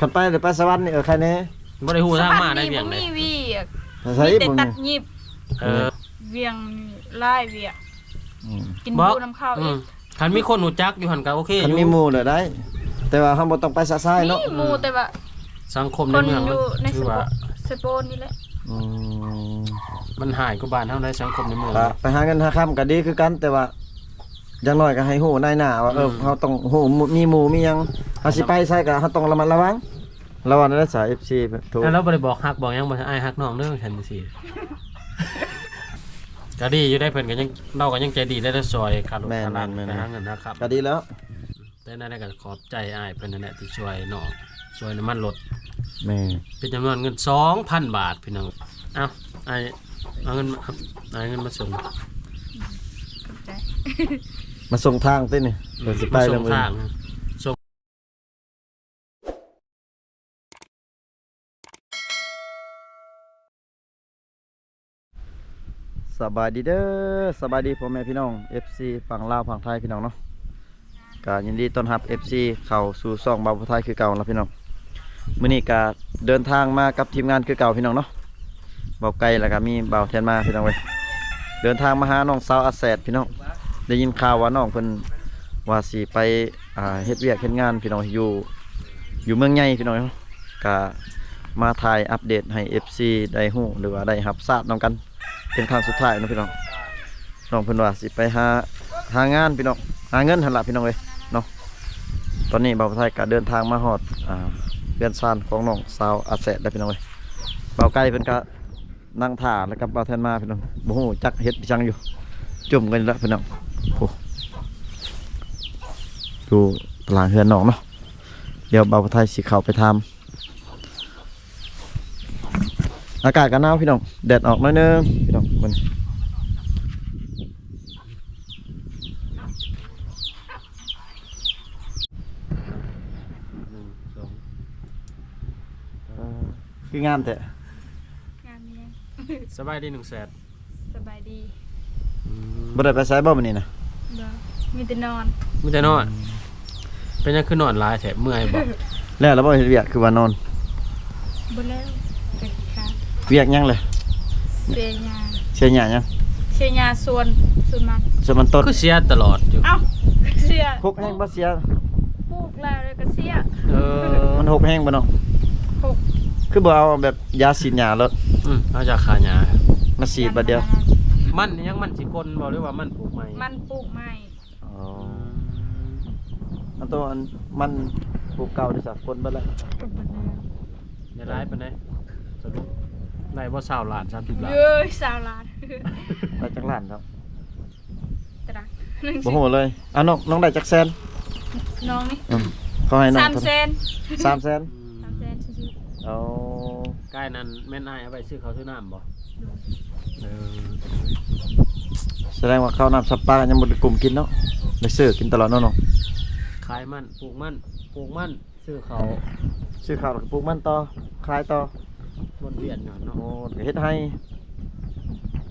ຄັນໄປ ໄປສະຫວັນນີ້ ເອີ ໃຄແນ່. ບໍ່ໄດ້ຮູ້ທາງມາໄດ້ວຽງໃດ. ມີວຽກ ໄປໃສ ມີແຕ່ຕັດຫຍິບ. ເອີ ວຽງຫຼາຍວຽກ. ອືມ ກິນບໍ່ ຢູ່ນຳເຂົາອີກ. ອືມ ຄັນມີຄົນຮູ້ຈັກຢູ່ຫັ້ນກໍໂອເຄ ຄັນມີໝູ່ແລ້ວໄດ້ ແຕ່ວ່າເຮົາບໍ່ຕ້ອງໄປຊະຊາຍເນາະ. ມີໝູ່ ອືມ ແຕ່ວ່າສັງຄົມໃນເມືອງ ຢູ່ໃນ ຖືວ່າ ສະໂປນນີ້ແຫຼະ. ອືມ ມັນຮ້າຍກວ່າບ້ານເຮົາໃດ ສັງຄົມໃນເມືອງ. ໄປຫາເງິນຫາຄຳກໍດີຄືກັນ ແຕ່ວ່າຢ່າງໜ້ອຍກໍໃຫ້ຮູ້ນາຍໜ້າວ່າ ອືມ ເອີ ເຮົາຕ້ອງຮູ້ ມີໝູ່ມີຫຍັງ ເຮົາຊິໄປໃສກໍເຮົາຕ້ອງລະມັດລະວັງ. ລະວັງໄດ້ສາຍ ເອັຟຊີ ໂທ ແລ້ວບໍ່ໄດ້ບອກຮັກບອກຫຍັງບໍ່ ອ້າຍຮັກນ້ອງເດີ ຊັ້ນຈັ່ງຊີ້. ກໍດີຢູ່ໄດ໋ ເພິ່ນກໍຍັງ ເຮົາກໍຍັງໃຈດີໄດ້ ຊ່ອຍຄ່າລົດ ແມ່ນໆໆ ຄ່າລາ ໄປຫາເງິນຫາຄຳ ກໍດີແລ້ວ. ແຕ່ນັ້ນແຫຼະ ກໍຂອບໃຈອ້າຍເພິ່ນນັ້ນແຫຼະ ທີ່ຊ່ວຍນ້ອງ ຊ່ວຍນ້ຳມັນລົດ. ແມ່ນ ເປັນຈຳນວນເງິນສອງພັນບາດ ພີ່ນ້ອງ. ເອົາ ອ້າຍ ເອົາເງິນມາ ອ້າຍເອົາເງິນມາສົ່ງ. ຂອບໃຈ. ມາສົ່ງທາງຕິນີ້ ອືມ ເພິ່ນຊິໄປແລ້ວ ມາສົ່ງທາງ ສົ່ງ. ສະບາຍດີເດີ ສະບາຍດີພໍ່ແມ່ພີ່ນ້ອງ ເອັຟຊີ ຝັ່ງລາວຝັ່ງໄທ ພີ່ນ້ອງເນາະ. ກະຍິນດີຕ້ອນຮັບ ເອັຟຊີ ເຂົ້າສູ່ຊ່ອງບ່າວຜູ້ໄທຄືເກົ່າລະພີ່ນ້ອງ. ມື້ນີ້ກະເດີນທາງມາກັບທີມງານຄືເກົ່າ ພີ່ນ້ອງເນາະ. ບ່າວໄກ່ ແລ້ວກະມີບ່າວແທນມາ ພີ່ນ້ອງເອີຍ. ເດີນທາງມາຫານ້ອງສາວອາແສດ ພີ່ນ້ອງ. ໄດ້ຍິນຂ່າວວ່ານ້ອງເພິ່ນວ່າຊິໄປ ອ່າ ເຮັດວຽກເຮັດງານ ພີ່ນ້ອງ ຢູ່ ຢູ່ເມືອງໃຫຍ່ ພີ່ນ້ອງ. ກະມາຖ່າຍອັບເດດໃຫ້ ເອັຟຊີ ໄດ້ຮູ້ ຫຼືວ່າໄດ້ຮັບຊາບນຳກັນ ເປັນຄັ້ງສຸດທ້າຍເນາະ ພີ່ນ້ອງ. ນ້ອງເພິ່ນວ່າຊິໄປຫາ ຫາງານ ພີ່ນ້ອງ ຫາເງິນຫັ້ນລະ ພີ່ນ້ອງເອີຍເນາະ. ຕອນນີ້ບ່າວໄທກະເດີນທາງມາຮອດ ອ່າ ເຮືອນຊານຂອງນ້ອງສາວອາແສດແລ້ວ ພີ່ນ້ອງເອີຍ. ບ່າວໄກ່ເພິ່ນກະນັ່ງຖ້າແລ້ວກັບບ່າວແທນມາ ພີ່ນ້ອງ. ບໍ່ຮູ້ຈັກເຮັດອີ່ຫຍັງຢູ່ ຈຸ້ມກັນຢູ່ລະ ພີ່ນ້ອງ. ໂອ້ ຢູ່ຕາລາງເຮືອນນ້ອງເນາະ. ດຽວບ່າວໄທຊິເຂົ້າໄປຖາມ. ອາກາດກໍໜາວ ພີ່ນ້ອງ ແດດອອກໜ້ອຍໜຶ່ງ ພີ່ນ້ອງ. ຄືງາມແທ້ ງາມແຮງ. ສະບາຍດີນ້ອງແສດ. ສະບາຍດີ. ອືມ ບໍ່ໄດ້ໄປໃສບໍ່ມື້ນີ້ນະ? ບໍ່ ມີແຕ່ນອນ. ມີແຕ່ນອນ. ເປັນຫຍັງຄືນອນຫຼາຍແທ້ ເມື່ອຍບໍ່? ແລ້ວລະບໍ່ເຮັດວຽກ ຄືວ່ານອນ? ບໍ່ແລ້ວ ແຕ່ຂ້ານ. ວຽກຫຍັງລະ? ເສຍຫຍ້າ. ເສຍຫຍ້າຫຍັງ? ເສຍຫຍ້າສວນ ສວນມັນ. ສວນມັນຕົ້ນ. ຄືເສຍຕະຫຼອດຢູ່? ເອົ້າ ເສຍ. ຫົກແຮງບໍ່ເສຍ? ປູກແລ້ວ ແລ້ວກໍເສຍ. ເອີ ມັນຫົກແຮງບໍ່ນ້ອງ? ຫົກ. ຄືບໍ່ເອົາແບບຢາສີດຫຍ້າໂລດ? ອືມ ເອົາຢາຂ້າຫຍ້າ. ມາສີດບາດດຽວ. ມັນຫຍັງ ມັນຊິຄົນບໍ່ ຫຼືວ່າມັນປູກໃໝ່? ມັນປູກໃໝ່. ອໍ ອັນໂຕ ອັນມັນປູກເກົ່າເດຊະ ຄົນເບິດແລ້ວ. ຄົນເບິດແລ້ວ. ໄດ້ຫຼາຍປານໃດ? ສະຫຼຸບໄດ້ບໍ່ ຊາວລ້ານ ສາມສິບລ້ານ? ເອີຍ ຊາວລ້ານ. ໄດ້ຈັກລ້ານແລ້ວ? ຕະລະ ບໍ່ຮູ້ເລີຍ. ອາ ນ້ອງ ນ້ອງໄດ້ຈັກແສນ? ນ້ອງນີ້ ອືມ ເຂົາໃຫ້ນ້ອງ ສາມແສນ. ສາມແສນ. ອືມ ສາມແສນຊື່ໆ. ອໍ ກາຍນັ້ນແມ່ນອ້າຍເອົາໄປຊື້ເຂົ້າຊື້ນ້ຳບໍ່? ໂດຍ. ເອີ ສະແດງວ່າເຂົ້ານ້ຳສຳປາຍັງບໍ່ໄດ້ກຸ້ມກິນເນາະ ໄດ້ຊື້ກິນຕະຫຼອດເນາະນ້ອງ. ຂາຍມັນ ປູກມັນ ປູກມັນ ຊື້ເຂົ້າ ຊື້ເຂົ້າແລ້ວກໍປູກມັນຕໍ່ ຂາຍຕໍ່ ວົນວຽນຢູ່ຫັ້ນເນາະ. ໂອ້ ກໍເຮັດໄຮ່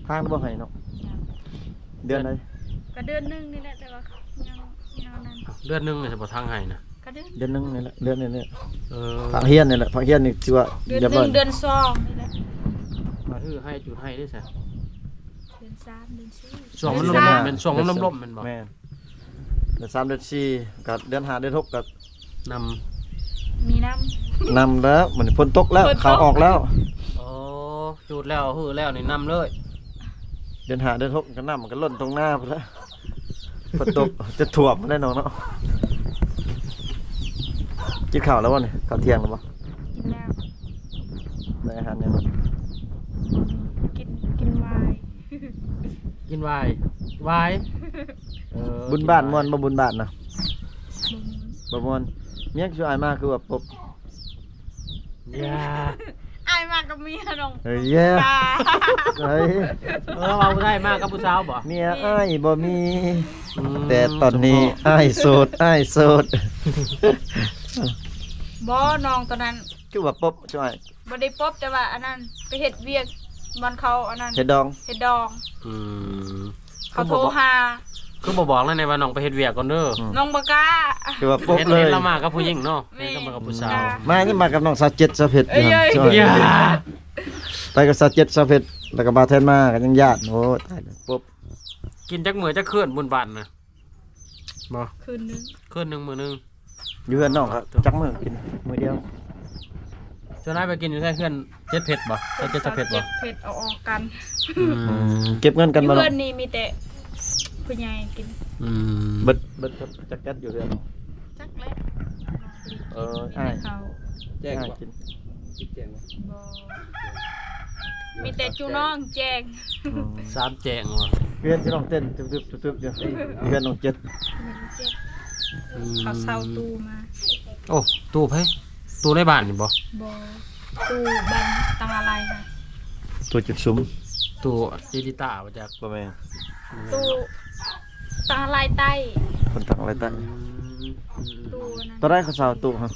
ທາງບໍ່ໄຮ່ເນາະ. ເດືອນໃດ? ກໍເດືອນໜຶ່ງນີ້ແຫຼະ ແຕ່ວ່າຍັງ ຍັງນັ້ນ. ເດືອນໜຶ່ງນີ້ບໍ່ທາງໄຮ່ນະ? ກໍເດືອນ ເດືອນໜຶ່ງນີ້ແຫຼະ ເດືອນນີ້ແຫຼະ. ເອີ ພາກຮຽນນີ້ແຫຼະ ພາກຮຽນນີ້ຖືວ່າ ເດືອນໜຶ່ງ ເດືອນສອງນີ້ແຫຼະ. ມາຮື້ໄຮ່ຈູດໄຮ່ເດ້ຊະ? ເດືອນສາມ ເດືອນສີ່. ຊ່ວງມັນລົມ ເດືອນສາມ ແມ່ນຊ່ວງມັນລົມໆ ແມ່ນບໍ່? ແມ່ນ. ເດືອນສາມ ເດືອນສີ່ ກໍເດືອນຫ້າ ເດືອນຫົກ ກໍ ນ້ຳ ມີນ້ຳ ນ້ຳແລ້ວ ມັນຝົນຕົກແລ້ວ ຝົນຕົກ ເຂົ້າອອກແລ້ວ. ອໍ ຈູດແລ້ວ ຮື້ແລ້ວນີ້ນ້ຳເລີຍ. ເດືອນຫ້າ ເດືອນຫົກ ກໍນ້ຳມັນກໍລົ້ນທົ່ງນາພຸ້ນແຫຼະ ຝົນຕົກ ຈະຖ້ວມແລ້ວນ້ອງເນາະ. ກິນເຂົ້າແລ້ວບໍ່ນີ້? ເຂົ້າທ່ຽງແລ້ວບໍ່? ກິນແລ້ວ. ໄດ້ອາຫານຫຍັງ? ກິນ ກິນວາຍ. ກິນວາຍ ວາຍ. ເອີ ບຸນບ້ານມ່ວນບໍ່ ບຸນບ້ານນະ? ບໍ່ມ່ວນ. ບໍ່ມ່ວນ. ມີຫຍັງ ຊຸອ້າຍມາຄືວ່າປົບ? ຢ່າ ອ້າຍມາກັບເມຍນ້ອງ. ເອີຍ ເອີຍ ເອີ ເວົ້າໄດ້ ມາກັບຜູ້ສາວບໍ່? ເມຍອ້າຍບໍ່ມີ. ອືມ ແຕ່ຕອນນີ້ອ້າຍໂສດ ອ້າຍໂສດ. ບໍ່ ນ້ອງຕອນນັ້ນ ຄືວ່າປົບ ຊ່ວຍ ບໍ່ໄດ້ປົບ ແຕ່ວ່າອັນນັ້ນ ໄປເຮັດວຽກບ່ອນເຂົາ ອັນນັ້ນ ເຮັດດອງ ເຮັດດອງ. ອືມ ເຂົາໂທຫາ ຄືບໍ່ບອກແລ້ວແດ່ວ່ານ້ອງໄປເຮັດວຽກກ່ອນເດີ. ອືມ ນ້ອງບໍ່ກ້າ ຄືວ່າປົບເລີຍ ເຫັນລາວມາກັບຜູ້ຍິງເນາະ. ແມ່ນ ເຫັນລາວມາກັບຜູ້ສາວ ມານີ້ມາກັບນ້ອງສາວເຈັດ ສາວເພັດ ເອີຍ ຢູ່ຫັ້ນ ເອີຍ ໄປກັບສາວເຈັດ ສາວເພັດ ແລ້ວກໍບ່າວແທນມາກໍຍັງຢ້ານ. ໂອ້ ຕາຍແລ້ວ ປົບ. ກິນຈັກມື້ຈັກຄືນບຸນບ້ານນະ? ບໍ່ ຄືນໜຶ່ງ ຄືນໜຶ່ງມື້ໜຶ່ງ. ຢູ່ເຮືອນນ້ອງກໍຈັກມື້ກິນມື້ດຽວ. ສ່ວນຫຼາຍໄປກິນຢູ່ໃສ ເຮືອນເຈັດເພັດບໍ່? ເຈັດເພັດບໍ່? ເຈັດເພັດເອົາອອກກັນ. ອືມ ເກັບເງິນກັນບໍ່? ຢູ່ເຮືອນນີ້ມີແຕ່ຜູ້ໃຫຍ່ກິນ. ອືມ ເບິດ ເບິດຈັກແກັດຢູ່ເຮືອນ? ຈັກແລ້ວ. ເອີ ອ້າຍ ແຈ້ງບໍ່? ກິນ ກິນແຈ້ງບໍ່? ບໍ່ ມີແຕ່ຈຸນ້ອງແຈ້ງ. ອືມ ສາມແຈ້ງວ່າ ເຮືອນຈຸນ້ອງເຕັ້ນຕຶບໆໆຢູ່ ເຮືອນນ້ອງເຈັດ. ເຮືອນເຈັດ ອືມ ເຂົາເຊົ່າຕູ້ມາ. ໂອ້ ຕູ້ໃຜ? ຕູ້ໃນບ້ານນີ້ບໍ່? ບໍ່ ຕູ້ບ້ານຕັງອາໄລ. ຕູ້ຈຸດສຸມ ຕູ້ເຈລິຕາບໍ່ຈັກ? ບໍ່ແມ່ນ ຕູ້ຕັງອາໄລໃຕ້ ຄົນຕັງອາໄລໃຕ້. ອືມ ຕູ້ນັ້ນ ຕອນໃດເຂົາເຊົ່າຕູ້ຮະ?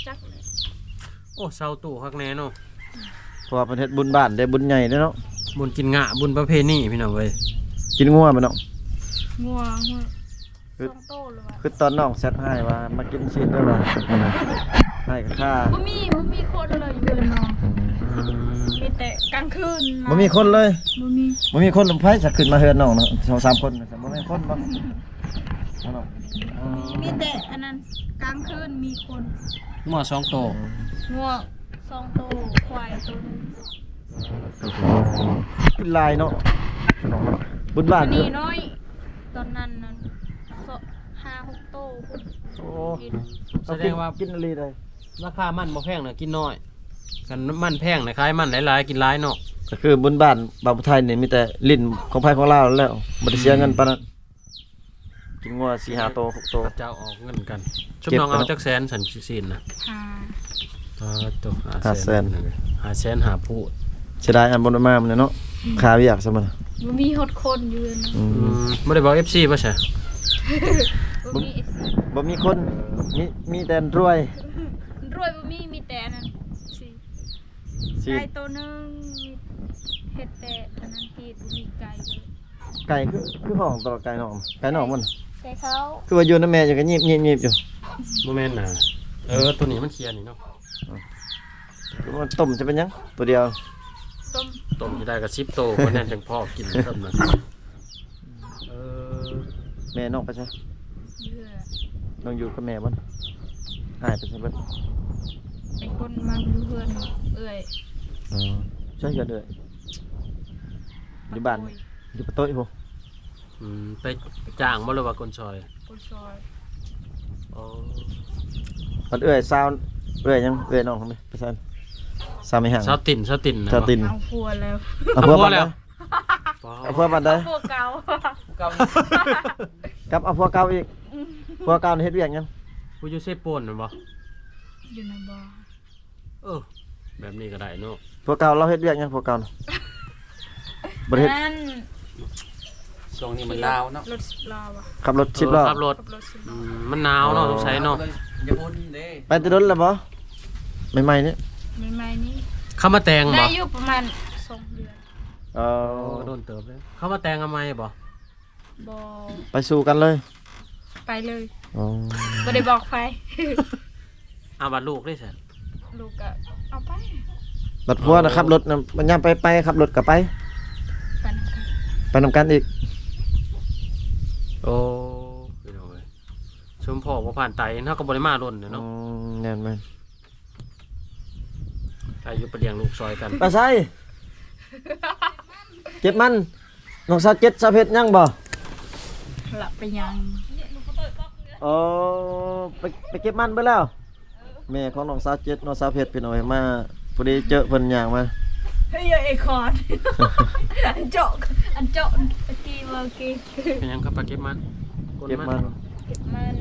ຈັກແຫຼະ. ໂອ້ ເຊົ່າຕູ້ຄັກແນ່ເນາະ. ເພາະວ່າເພິ່ນເຮັດບຸນບ້ານເດ້ ບຸນໃຫຍ່ເດ້ເນາະ ບຸນກິນງະ ບຸນປະເພນີພີ່ນ້ອງເອີຍ. ກິນງົວບໍ່ນ້ອງ? ງົວ ງົວ ຄື ສອງໂຕແລ້ວວ່າ ຄືຕອນນ້ອງແຊັດຫາຍວ່າມາກິນຊີ້ນເດີວ່າ ຫາຍກະຄາ. ບໍ່ມີ ບໍ່ມີຄົນເລີຍຢູ່ເຮືອນນ້ອງ. ອືມ ມີແຕ່ກາງຄືນນະ ບໍ່ມີຄົນເລີຍ. ບໍ່ມີ ບໍ່ມີຄົນ ແລ້ວໃຜຈະຂຶ້ນມາເຮືອນນ້ອງເນາະ ສອງສາມຄົນ ບໍ່ແມ່ນຄົນບໍ່? ເນາະ ມີແຕ່ອັນນັ້ນ ກາງຄືນມີຄົນ. ງົວສອງໂຕ ງົວສອງໂຕ ຄວາຍໂຕໜຶ່ງ. ກິນຫຼາຍເນາະ ບຸນບ້ານ ອັນນີ້ນ້ອຍ ຕອນນັ້ນນັ້ນ ສ- ຫ້າຫົກໂຕພຸ້ນ. ໂອ້ ກິນ ສະແດງວ່າກິນອີ່ຫຼີເດ້. ລາຄາມັນບໍ່ແພງນະ ກິນນ້ອຍ. ຄັນມັນແພງນະ ຂາຍມັນຫຼາຍໆ ກິນຫຼາຍເນາະ. ກໍຄືບຸນບ້ານບ່າວຜູ້ໄທນີ້ ມີແຕ່ຫຼິ້ນຂອງໃຜຂອງລາວແລ້ວ ບໍ່ໄດ້ເສຍເງິນປານນັ້ນ. ກິນງົວສີ່ຫ້າໂຕ ຫົກໂຕ ເຂົາເຈົ້າອອກເງິນກັນ. ຊຸມນ້ອງເອົາຈັກແສນຊັ້ນຊີ້ນນະ? ຫ້າ ປາດໂທ້ ຫ້າແສນ ຫ້າແສນ ຫ້າແສນຫ້າພູດ. ເສຍດາຍອັນບໍ່ໄດ້ມາມື້ນີ້ເນາະ. ອືມ ຄາວຽກຊະມັນ ບໍ່ມີຮອດຄົນຢູ່ເນາະ. ອືມ ອືມ ບໍ່ໄດ້ບອກເອັຟຊີບໍ່ຊະ? ບໍ່ມີເອັຟຊີ ບໍ່ມີຄົນ ມີ ມີແຕ່ລວຍ ລວຍບໍ່ມີ ມີແຕ່ອັນນັ້ນ ຊີ້ນ ຊີ້ນ ໄກ່ໂຕໜຶ່ງ ເຮັດແຕ່ອັນນັ້ນ ເຮັດ ບໍ່ມີໄກ່ເລີຍ. ໄກ່ຄື ຄືຮ້ອງຕະຫຼອດ ໄກ່ນ້ອງ ໄກ່ນ້ອງມັນ ໄກ່ເຂົາ ຄືວ່າຢູ່ນຳແມ່ຢູ່ກໍຍີບໆໆຢູ່. ບໍ່ແມ່ນນະ ເອີ ໂຕນີ້ມັນເຄຍນີ້ເນາະ. ອືມ ຕົ້ມຈະເປັນຫຍັງ ໂຕດຽວ ຕົ້ມ ຕົ້ມຊິໄດ້ກໍສິບໂຕ ເພິ່ນແມ່ນຈັ່ງພໍກິນເພິ່ນນະ. ເອີ ແມ່ນ້ອງໄປໃສ? ຢູ່ເຮືອນ ນ້ອງຢູ່ກັບແມ່ບໍ່? ອ້າຍໄປໃສເບິດ? ໄປກົນມັນຢູ່ເຮືອນເອື້ອຍ. ອໍ ໃສເຮືອນເອື້ອຍ? ຢູ່ບ້ານ ຢູ່ປາໂຕ້ຍພຸ້ນ. ອືມ ໄປຈ້າງບໍ່ ຫຼືວ່າຄົນຊ່ອຍ? ຄົນຊ່ອຍ. ອໍ ບັດເອື້ອຍສາວ ເອື້ອຍຫຍັງ ເອື້ອຍນ້ອງເດ້ ໄປໃສ? ສາວແມ່ຮ້າງ ສາວຕິ່ນ ສາວຕິ່ນນະ ສາວຕິ່ນ ເອົາຜົວແລ້ວ ເອົາຜົວແລ້ວ ເອົາຜົວບັດໃດ? ເອົາຜົວເກົ່າ ກັບເອົາຜົວເກົ່າອີກ. ອືມ ຜົວເກົ່ານີ້ເຮັດວຽກຫຍັງ? ຜູ້ຢູ່ເຊໂປນແມ່ນບໍ່? ຢູ່ນາບໍ່. ເອີ ແບບນີ້ກໍໄດ້ເນາະ. ຜົວເກົ່າລາວເຮັດວຽກຫຍັງ ຜົວເກົ່ານະ? ບໍ່ໄດ້ເຮັດ ອັນນັ້ນ ຊ່ວງນີ້ມັນໜາວເນາະ ຂີ່ລົດສິບລໍ້. ຂັບລົດສິບລໍ້ ເອີ ຂັບລົດ ຂັບລົດສິບລໍ້. ອືມ ມັນໜາວເນາະ ເອີ ສົງໄສເນາະ ຢາກອຸ່ນເດ້. ໄປແຕ່ດົນແລ້ວບໍ່? ໃໝ່ໆນີ້ ໃໝ່ໆນີ້. ເຂົາມາແຕ່ງບໍ່? ໄດ້ຢູ່ປະມານສອງເດືອນ. ເອີ ໂອ້ ກໍດົນເຕີບເດ້. ເຂົາມາແຕ່ງໃໝ່ບໍ່? ບໍ່ ໄປສູ່ກັນເລີຍ? ໄປເລີຍ. ອໍ ບໍ່ໄດ້ບອກໃຜ. ເອົາ ບັດລູກເດ້ຊັ້ນ? ລູກກໍເອົາໄປ. ບັດຜົວນະ ເອົາ ຂັບລົດນະ ບັດຍາມໄປ ໄປຂັບລົດກໍໄປ ໄປນຳກັນ ໄປນຳກັນອີກ. ໂອ້ ພີ່ນ້ອງເອີຍ ຊຸມພໍ່ບໍ່ຜ່ານໄຕ ເຮົາກໍບໍ່ໄດ້ມາດົນແລ້ວເນາະ. ອືມ ແມ່ນໆ. ໄປຢູ່ໄປລ້ຽງລູກຊ່ອຍກັນ. ໄປໃສ? ເກັບມັນ. ນ້ອງສາວເຈັດ ສາວເພັດຍັງບໍ່? ລະໄປຍັງ. ອໍ ໄປ ໄປເກັບມັນເບິດແລ້ວ. ແມ່ຂອງນ້ອງສາວເຈັດ ນ້ອງສາວເພັດ ພີ່ນ້ອງເອີຍ ມາພໍດີເຈີເພິ່ນຍ່າງມາ. ເຮີ້ຍ ເອີຍ ເອຄອນ ອັນເຈາະ ອັນເຈາະຕະກີ້ ເມື່ອກີ້. ເປັນຫຍັງກໍໄປເກັບມັນ? ເກັບມັນ ເກັບມັນ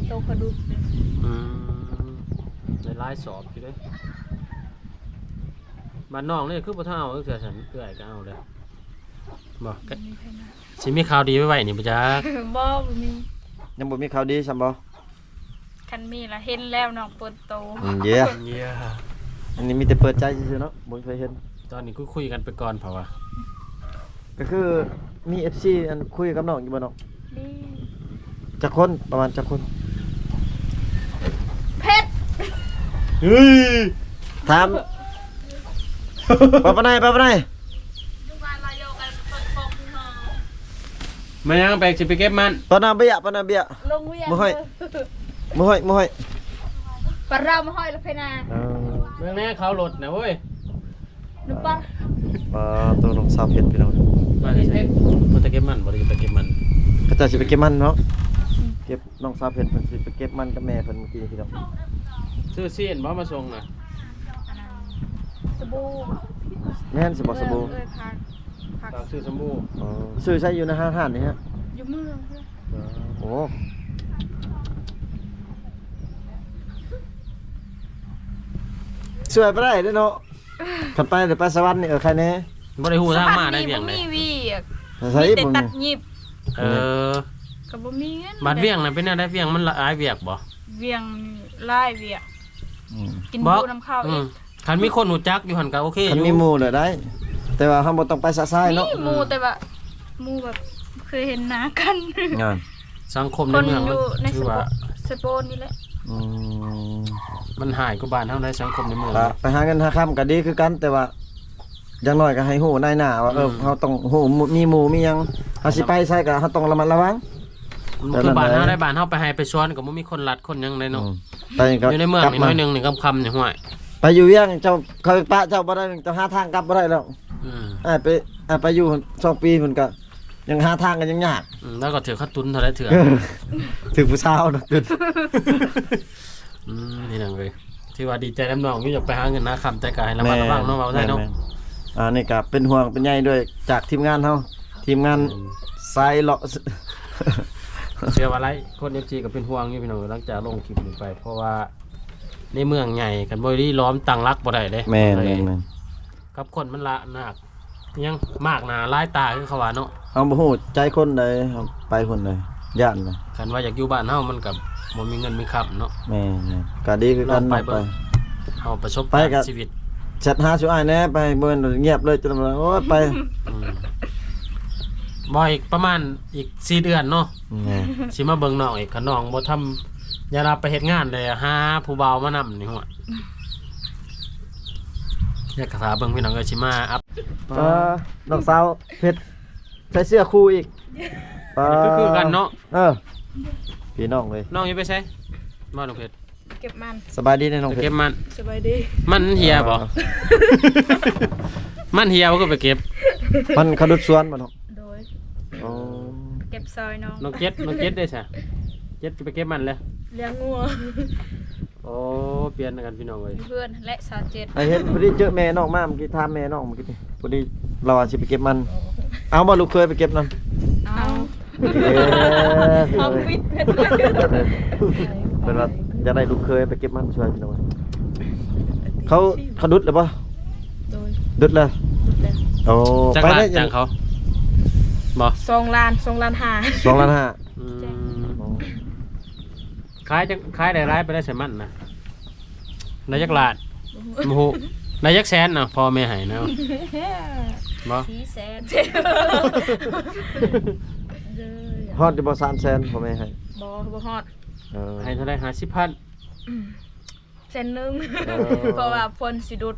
ໂຕກະດຸກເດ້. ອືມ ໄດ້ຫຼາຍສອບຢູ່ເດ້. ບ້ານນ້ອງນີ້ຄືບໍ່ທັນເອົາຈັກເທື່ອຊັ້ນ ເອື້ອຍກໍເອົາແລ້ວບໍ່? ບໍ່ມີໃຜມາ. ຊິມີຂ່າວດີໄວໆນີ້ບໍ່ຈັກ? ບໍ່ ບໍ່ມີ. ຍັງບໍ່ມີຂ່າວດີຊ້ຳບໍ່? ຄັນມີລະເຫັນແລ້ວນ້ອງເປີດໂຕ. ອືມ ເຢ້ ເຢ້ ອັນນີ້ມີແຕ່ເປີດໃຈຊື່ໆເນາະ ບໍ່ມີໃຜເຫັນ. ຕອນນີ້ຄືຄຸຍກັນໄປກ່ອນເພາະວ່າ ກໍຄືມີເອັຟຊີອັນຄຸຍກັບນ້ອງຢູ່ບໍ່ນ້ອງ? ຈັກຄົນ? ປະມານຈັກຄົນ? ເພັດ ເຮີ້ຍ ຖາມ ປາປະໄນ ປາປະໄນ ມາຍັງ ໄປ ຊິໄປເກັບມັນ ປານາເບຍ ປານາເບຍ ລົງວຽງ ມື້ຫ້ອຍ ມື້ຫ້ອຍ ມື້ຫ້ອຍ ປາລາວມາຫ້ອຍລະເພນາ ເອີ ເບິ່ງແນ່ເຂົາລົດນະເວີຍ. ນ້ຳປາ ປາໂຕ ນ້ອງສາວເພັດ ພີ່ນ້ອງ ມາແຕ່ໃສ? ມາແຕ່ເກັບມັນ ບໍ່ໄດ້ໄປເກັບມັນ ເຂົາເຈົ້າຊິໄປເກັບມັນເນາະ ອືມ ເກັບ ນ້ອງສາວເພັດເພິ່ນຊິໄປເກັບມັນກັບແມ່ເພິ່ນມື້ກີ້ນີ້ ພີ່ນ້ອງ ຊື້ຊີ້ນບໍ່ມາສົ່ງນະ? ອັນນັ້ນ ສະບູ ແມ່ນຊິບໍ່ ສະບູ ເອີ ຜັກ ຜັກ ຝາກຊື້ສະບູ ອໍ ຊື້ໃສ ຢູ່ໃນຮ້ານນີ້ຮະ? ຢູ່ເມືອງ ໂອ້ ຊ່ວຍບໍ່ໄດ້ເດ້ເນາະ. ຄັນໄປ ໄປສະຫວັນນີ້ ເອີ ໃຄແດ່ ບໍ່ໄດ້ຮູ້ທາງມາໄດ້ວຽງໃດ ມີວຽກ ໃສ ມີແຕ່ຕັດຫຍິບ ເອີ ກໍບໍ່ມີເງິນ ບາດວຽງນັ້ນເປັນແນວໃດ? ວຽງມັນຫຼາຍວຽກບໍ່? ວຽງຫຼາຍວຽກ ອືມ ກິນ ບໍ່ ຢູ່ນຳເຂົາອີກ ອືມ ຄັນມີຄົນຮູ້ຈັກຢູ່ຫັ້ນກໍໂອເຄ ຄັນມີ ຢູ່ ໝູ່ລະໄດ້ ແຕ່ວ່າເຮົາບໍ່ຕ້ອງໄປຊະຊາຍເນາະ ມີໝູ່ ອືມ ແຕ່ວ່າໝູ່ແບບເຄີຍເຫັນໜ້າກັນ ງານ ສັງຄົມໃນເມືອງມັນຖືວ່າ ໃນສະໂປນນີ້ແຫຼະ ອືມ ມັນຮ້າຍກວ່າບ້ານເຮົາໃດ ສັງຄົມໃນເມືອງ ໄປຫາເງິນຫາຄຳກໍດີຄືກັນ ແຕ່ວ່າຢ່າງໜ້ອຍກໍໃຫ້ຮູ້ນາຍໜ້າວ່າ ເອີ ອືມ ເຮົາຕ້ອງຮູ້ ມີໝູ່ມີຫຍັງ ເຮົາຊິໄປໃສກໍເຮົາຕ້ອງລະມັດລະວັງ ມັນຄືບ້ານເຮົາໄດ໋ ບ້ານເຮົາໄປໄຮ່ໄປສວນກໍບໍ່ມີຄົນລັດຄົນຫຍັງໃດເນາະ ອືມ ໄປກໍ ຢູ່ໃນເມືອງນີ້ໜ້ອຍໜຶ່ງນີ້ຄ່ຳໆ ນີ້ ຫ້ວຍ ໄປຢູ່ວຽງ ເຈົ້າ ເຂົາໄປປະເຈົ້າບໍ່ໄດ້ ເຈົ້າຫາທາງກັບບໍ່ໄດ້ແລ້ວ ອືມ ອ້າຍໄປ ອ້າຍໄປຢູ່ສອງປີ ເພິ່ນກໍ ຍັງຫາທາງກັນຍັງຍາກ ອືມ ແລ້ວກໍຖືກເຂົາຕຸນເທົ່າໃດເທື່ອ ຖືກຜູ້ສາວເນາະ ຕຸນ ອືມ ພີ່ນ້ອງເອີຍ ຖືວ່າດີໃຈນຳນ້ອງຢູ່ ຢາກໄປຫາເງິນຫາຄຳ ແຕ່ກໍໃຫ້ລະມັດລະວັງເນາະ ເວົ້າໄດ້ເນາະ ແມ່ນໆ ອັນນີ້ກໍເປັນຫ່ວງເປັນໃຍດ້ວຍຈາກທີມງານເຮົາ ທີມງານ ອືມ ສາຍເລາະ ເຊື່ອວ່າຫຼາຍຄົນ ເອັຟຊີ ກໍເປັນຫ່ວງຢູ່ ພີ່ນ້ອງ ຫຼັງຈາກລົງຄລິບນີ້ໄປ ເພາະວ່າໃນເມືອງໃຫຍ່ ຄັນບໍ່ໄດ້ລ້ອມຕັ້ງຫຼັກບໍ່ໄດ້ເດ້ ແມ່ນໆໆ ກັບຄົນມັນລະນາກ ຍັງມາກໜ້າຫຼາຍຕາຄືເຂົາວ່າເນາະ ເຮົາບໍ່ຮູ້ໃຈຄົນໃດ ເຮົາໄປຄົນໃດ ຢ້ານນະ ຄັນວ່າຢາກຢູ່ບ້ານເຮົາມັນກໍບໍ່ມີເງິນມີຄຳເນາະ ແມ່ນໆ ກໍດີຄືກັນ ໄປເບິ່ງ ເຮົາປະສົບການຊີວິດ ແຊັດຫາຊຸອ້າຍແດ່ ໄປ ບໍ່ແມ່ນງຽບເລີຍ ຈົນວ່າ ໂອ້ຍ ໄປ ອືມ ບໍ່ ອີກປະມານອີກສີ່ເດືອນເນາະ ແມ່ນ ຊິມາເບິ່ງນ້ອງອີກ ຄັນນ້ອງບໍ່ທຳ ຢ່າວ່າໄປເຮັດງານເລີຍ ຫາຜູ້ບ່າວມານຳນີ້ ຫ້ວຍ ຢາກກະຖ້າເບິ່ງ ພີ່ນ້ອງເອີຍ ຊິມາອັບ ເອີ ນ້ອງສາວເພັດ ໃສ່ເສື້ອຄູ່ອີກ ຄື ຄືກັນເນາະ ເອີ ພີ່ນ້ອງເອີຍ ນ້ອງຢູ່ໄປໃສ? ມາ ນ້ອງເພັດ ເກັບມັນ ສະບາຍດີເດ້ນ້ອງເພັດ ເກັບມັນ ສະບາຍດີ ມັນເຫຍບໍ່? ເອີ ມັນເຫຍບໍ່ ຄືໄປເກັບ ມັນເຂົາດຸດສວນບໍ່ເນາະ? ໂດຍ ອໍ ເກັບຊອຍນ້ອງ ນ້ອງເຈັດ ນ້ອງເຈັດເດ້ຊະ ເຈັດໄປເກັບມັນແລ້ວ ລ້ຽງງົວ ໂອ້ ປ່ຽນກັນພີ່ນ້ອງເອີຍ ຢູ່ເຮືອນແຫຼະ ຊາວເຈັດ ໄອ້ເຫັນພໍດີເຈີແມ່ນ້ອງມາ ເມື່ອກີ້ຖາມແມ່ນ້ອງເມື່ອກີ້ນີ້ ພໍດີລາວວ່າຊິໄປເກັບມັນ ເອົາບໍ່ລູກເຂີຍໄປເກັບນຳ? ເອົາ ເອີ ເອົາ ເພິ່ນວ່າຢາກໄດ້ລູກເຂີຍໄປເກັບມັນຊ່ວຍພີ່ນ້ອງ ເຂົາ ເຂົາດຸດແລ້ວບໍ່? ໂດຍ ດຸດແລ້ວ ດຸດແລ້ວ ໂອ້ ຈັກລ້ານຈ້າງເຂົາ? ບໍ່ ສອງລ້ານ ສອງລ້ານຫ້າ ສອງລ້ານຫ້າ ອືມ ໂອ້ ຂາຍຈັກ ຂາຍໄດ້ຫຼາຍປານໃດໃສ່ມັນນະ? ໄດ້ຈັກລ້ານ? ບໍ່ຮູ້ ໄດ້ຈັກແສນນະ? ພໍ່ແມ່ໃຫ້ນະ ບໍ່ ສີ່ແສນ ຮອດຢູ່ບໍ່ ສາມແສນ ພໍ່ແມ່ໃຫ້? ບໍ່ ບໍ່ຮອດ ເອີ ໃຫ້ເທົ່າໃດ? ຫ້າສິບພັນ ອືມ ແສນໜຶ່ງ ເອີ ເພາະວ່າເພິ່ນຊິດຸດ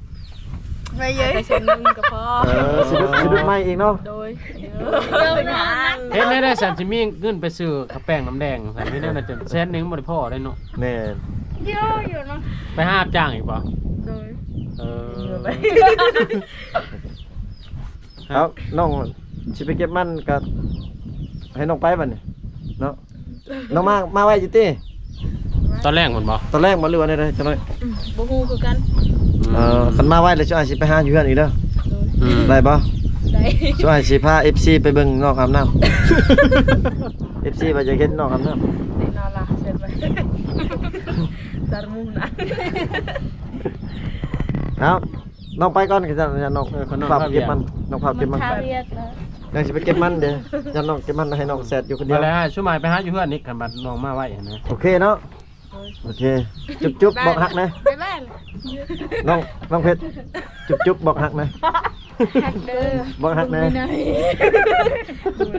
ໄປເລີຍ ໃຫ້ແຕ່ແສນໜຶ່ງກໍພໍ ເອີ ຊິດຸດ ຊິດຸດໃໝ່ອີກເນາະ ໂດຍ ເຮັດແນວໃດຊັ້ນຊິມີເງິນໄປຊື້ຂ້າວແປ້ງນ້ຳແດງຊັ້ນ ເຮັດແນວໃດຈັ່ງແສນໜຶ່ງບໍ່ໄດ້ພໍເດ້ເນາະ ແມ່ນ ເຍອະຢູ່ເນາະ ໄປຫາຮັບຈ້າງອີກບໍ່? ໂດຍ ເອີ ເອົາ ນ້ອງຊິໄປເກັບມັນກໍໃຫ້ນ້ອງໄປບັດນີ້ເນາະ ນ້ອງມາ ມາໄວຢູ່ຕິ? ຕອນແລງພຸ້ນບໍ່? ຕອນແລງບໍ່ ຫຼືວ່າແນວໃດ? ຈັກໜ້ອຍ ອືມ ບໍ່ຮູ້ຄືກັນ ເອີ ອືມ ຄັນມາໄວແລ້ວ ຊຸອ້າຍຊິໄປຫາຢູ່ເຮືອນອີກເດີ ໂດຍ ອືມ ໄດ້ບໍ່? ໄດ້ ຊຸອ້າຍຊິພາເອັຟຊີໄປເບິ່ງນ້ອງອາບນ້ຳ ເອັຟຊີວ່າຢາກເຫັນນ້ອງອາບນ້ຳ ເນາະລະ ເຊີນໄປ ຕາມມຸງນະ ເອົາ ນ້ອງໄປກ່ອນ ຄັນຊັ້ນນ້ອງ ເອີ ນ້ອງພາໄປເກັບມັນ ນ້ອງພາໄປເກັບມັນ ມັນຄາວຽກແລ້ວ ຍັງຊິໄປເກັບມັນເດ້ ຢ້ານນ້ອງເກັບມັນໃຫ້ນ້ອງແຊດຢູ່ຄົນດຽວ ບໍ່ແລ້ວ ຊຸມອ້າຍໄປຫາຢູ່ເຮືອນນີ້ ຄັນບັດນ້ອງມາໄວຫັ້ນນະ ໂອເຄເນາະ ໂອເຄ ຈຸບໆ ບອກຮັກແດ່ ບາຍບາຍ ນ້ອງ ນ້ອງເພັດ ຈຸບໆ ບອກຮັກແດ່ ຮັກເດີ ບອກຮັກແດ່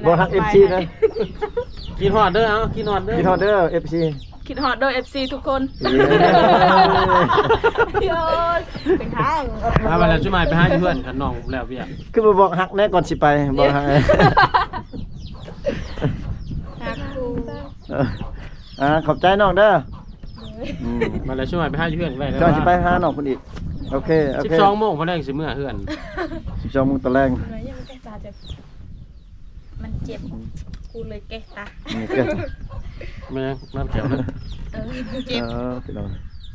ບອກຮັກ ເອັຟຊີ ນະ ຄິດຮອດເດີ ເອົາ ຄິດຮອດເດີ ຄິດຮອດເດີ ເອັຟຊີ ຄິດຮອດເດີ ເອັຟຊີ ທຸກຄົນ ໂອ້ຍ ເປັນທາງ ມາແລ້ວ ຊຸມອ້າຍໄປຫາຢູ່ເຮືອນ ຄັນນ້ອງແລ້ວວຽກ ຄືບໍ່ບອກຮັກແດ່ກ່ອນຊິໄປ ບອກຮັກ ຮັກຄູ ອ່າ ຂອບໃຈນ້ອງເດີ ມາແລ້ວ ຊຸມອ້າຍໄປຫາຢູ່ເຮືອນໄວ້ ກ່ອນຊິໄປຫານ້ອງພຸ້ນອີກ ໂອເຄ ໂອເຄ ສິບສອງໂມງພຸ້ນແຫຼະຊິເມືອເຮືອນ ສິບສອງໂມງຕອນແລງ ມັນເຈັບ ກູເລີຍແກະຕາ ແມ່ນ ແມ່ນແກ້ວເດີ ເອີ ເຈັບ ເອີ ພີ່ນ້ອງ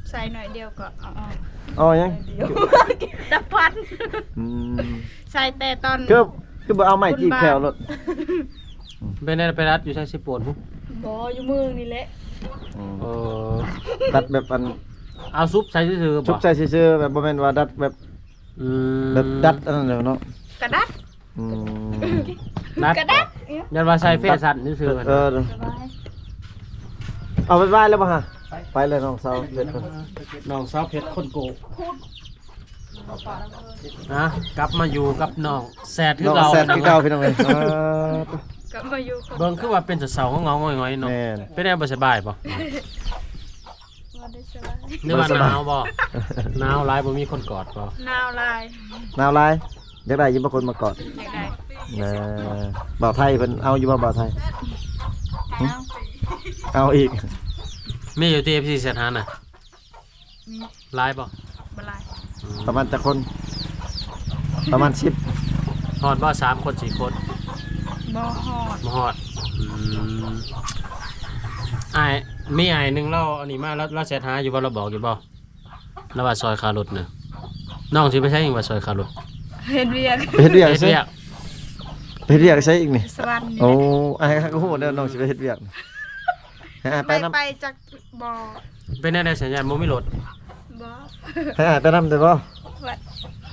ໃສ່ໜ້ອຍດຽວກໍເອົາອອກ ເອົາຫຍັງ ດຽວ ຕະພັນ ອືມ ໃສ່ແຕ່ຕອນ ຄື ຄືບໍ່ເອົາໄມ້ຕີແຂ້ວໂລດ ເປັນແນວໄປດັດຢູ່ໃສ ເຊໂປນພຸ້ນ ບໍ່ ຢູ່ເມືອງນີ້ແຫຼະ ອືມ ເອີ ດັດແບບອັນ ເອົາຊຸບໃສ່ຊື່ໆ ຊຸບໃສ່ຊື່ໆ ແບບບໍ່ແມ່ນວ່າດັດແບບ ອືມ ແບບດັດອັນນັ້ນແຫຼະເນາະ ກະດັດ ອືມ ນັດ ກະແດະ ຢ້ານວ່າໃສ່ແຟຊັນຊື່ໆ ເອີ ສະບາຍ ເອົາໄປບາຍແລ້ວບໍ່ຮະ ໄປແລ້ວ ນ້ອງສາວເພັດ ນ້ອງສາວເພັດຄົນໂກ ຮະ ກັບມາຢູ່ກັບນ້ອງແຊດຄືເກົ່າ ນ້ອງແຊດຄືເກົ່າ ພີ່ນ້ອງເອີຍ ກັບມາຢູ່ ເບິ່ງຄືວ່າເປັນເສົ້າໆ ເຫງົາໆ ຫງອຍໆ ເນາະ ແມ່ນ ເປັນແນວບໍ່ສະບາຍບໍ່? ບໍ່ໄດ້ສະບາຍ ຫຼືວ່າໜາວບໍ່? ໜາວຫຼາຍບໍ່ມີຄົນກອດບໍ່? ໜາວຫຼາຍ ໜາວຫຼາຍ ຢາກໄດ້ຢູ່ບໍ່ຄົນມາກອດ? ຢາກໄດ້ ນະ ບ່າວໄທເພິ່ນເອົາຢູ່ບໍ່ ບ່າວໄທ? ເອົາ ເອົາອີກ ມີຢູ່ຕິ ເອັຟຊີ ແຊດຫານະ ມີ ຫຼາຍບໍ່? ບໍ່ຫຼາຍ ອືມ ປະມານຈັກຄົນ? ປະມານສິບ ຮອດບໍ່? ສາມຄົນ ສີ່ຄົນ ບໍ່ຮອດ ບໍ່ຮອດ ອືມ ອ້າຍ ມີອ້າຍໜຶ່ງລາວອັນນີ້ມາ ລາວ ລາວແຊດຫາຢູ່ບໍ່? ລາວບອກຢູ່ບໍ່? ລາວວ່າຊ່ອຍຄ່າລົດນະ ນ້ອງຊິໄປໃສ? ວ່າຊ່ອຍຄ່າລົດ ເຮັດວຽກ ໄປເຮັດວຽກ ເຮັດວຽກ ໄປເຮັດວຽກໃສອີກນີ້? ສະຫວັນ ໂອ້ ອ້າຍກໍຮູ້ເດີ ນ້ອງຊິໄປເຮັດວຽກ ໃຫ້ອ້າຍໄປນຳ ໄປ ໄປຈັກ ບໍ່ ເປັນແນວໃດສັນຍານບໍ່ມີລົດ? ບໍ່ ໃຫ້ອ້າຍໄປນຳໄດ້ບໍ່? ວ່າ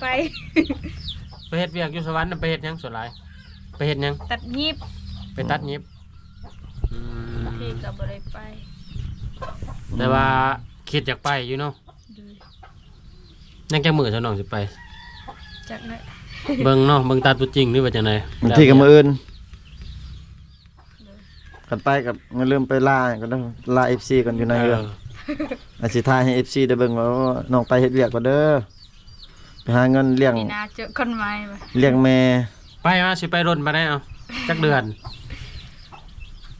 ໄປ ໄປເຮັດວຽກຢູ່ສະຫວັນນະ ໄປເຮັດຫຍັງສ່ວນຫຼາຍ? ໄປເຮັດຫຍັງ? ຕັດຫຍິບ ໄປຕັດຫຍິບ ອືມ ບາງທີກໍບໍ່ໄດ້ໄປ ແຕ່ວ່າ ອືມ ຄິດຢາກໄປຢູ່ເນາະ ໂດຍ ຍັງຈັກມື້ຊະນ້ອງຊິໄປ? ຈັກແຫຼະ ເບິ່ງເນາະ ເບິ່ງຕາຕົວຈິງ ຫຼືວ່າຈັ່ງໃດ? ບາງທີກໍມື້ອື່ນ ໂດຍ ຄັນໄປກໍຢ່າລືມໄປລາກ່ອນເດີ ລາເອັຟຊີກ່ອນຢູ່ໃນເຮືອນ ເອີ ອາດຊິຖ່າຍໃຫ້ເອັຟຊີໄດ້ເບິ່ງວ່າ ໂອ້ ນ້ອງໄປເຮັດວຽກກ່ອນເດີ ໄປຫາເງິນລ້ຽງ ປີໜ້າເຈີກັນໃໝ່ ລ້ຽງແມ່ ໄປມາຊິໄປດົນປານໃດ ເອົາ ຈັກເດືອນ?